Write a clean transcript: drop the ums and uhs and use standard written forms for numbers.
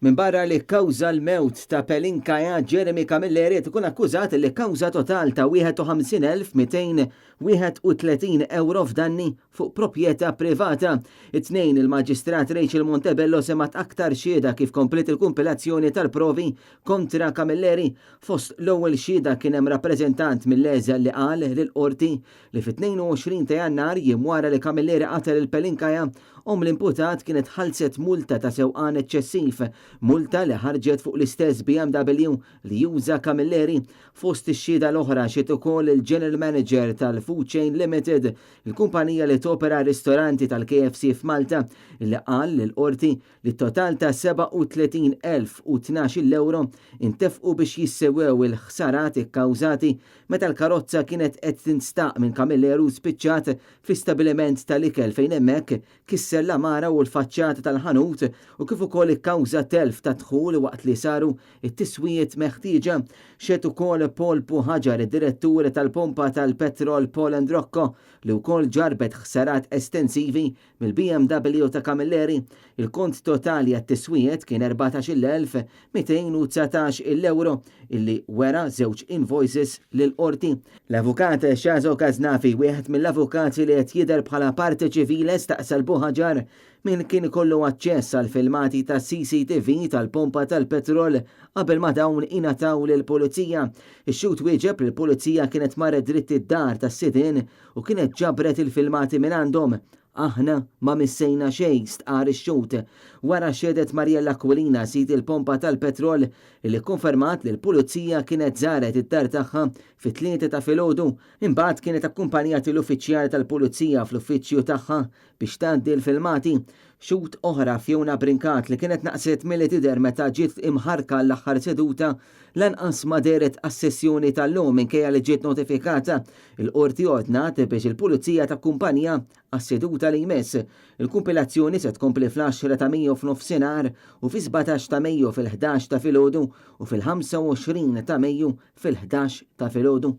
Minbarra li kkawża l-mewt ta' Pelin Kaya, Jeremy Camilleri qed ikun akkużat li kkawża total ta' 51,231 ewro f'danni fuq proprjetà privata. It-Tnejn, il-Maġistrat Rachel Montebello semgħet aktar xhieda kif kompliet il-kumpilazzjoni tal-provi kontra Camilleri. Fost l-ewwel xhieda kien hemm rappreżentant mill-ESA li qal lill-Qorti li fit-22 ta' Jannar, jiem wara li Camilleri qatel lil Pelin Kaya, Omm l-imputat kienet ħallset multa ta' sewqan eċċessiv, multa li ħarġet fuq l-istess BMW li juża Camilleri. Fost ix-xhieda l-oħra xhied ukoll il-General Manager tal-Food Chain Limited, il-kumpanija li topera ristoranti tal-KFC f'Malta, li qal lill-Qorti li total ta' 37,012 ewro intefqu biex jissewwew il-ħsarat ikkawżati meta l-karozza kienet qed tinstaq minn Camilleri u spiċċat fi stabiliment tal-ikel fejn hemmhekk kisser l-għamara u l-faċċata tal-ħanut u kif ukoll ikkawża telf ta' dħul waqt li saru t-tiswijiet meħtieġa. Xehed ukoll Paul Puħaġar, id-direttur tal-pompa tal-petrol Paul and Rocco, li wkoll ġarrbet ħsarat estensivi mill-BMW ta' Camilleri. Il-kont totali għat-tiswijiet kien 14,219 il-ewro illi wera żewġ invoices lill-qorti. L-avukat Shazo Kaznafi, wieħed mill-avukati li qed jidher bħala parte ċivile, staqsa 'l Buħaġar min kien ikollu aċċess għal filmati ta' CCTV tal-pompa tal-petrol qabel ma dawn ingħataw lill-pulizija. Ix-xhud wieġeb li l-pulizija kienet marret dritt id-dar tas-sidien u kienet ġabret il-filmati minn għandhom. Aħna ma missejna xejn, stqarr ix-xhud. Wara xehdet Mariella Aquilina, sid il-pompa tal-petrol, li kkonfermat li l-pulizija kienet żaret id-dar tagħha fit-3 ta' filgħodu. Imbagħad kienet akkumpanjat l-uffiċjali tal-pulizija fl-uffiċċju tagħha biex tgħaddi l-filmati. Xhud oħra, Fiona Brincat, li kienet naqset milli tidher meta ġiet imħarrka għall-aħħar seduta, lanqas ma dehret għas-sessjoni tal-lum minkejja li ġiet notifikata. Il-Qorti ordnat biex il-Pulizija takkumpanja għas-seduta li jmiss. Il-kumpilazzjoni se tkompli fl-10 ta' Mejju f'nofsinhar u fis-17 ta' Mejju fil-11 ta' filgħodu u fil-25 ta' Mejju fil-11 ta' filgħodu.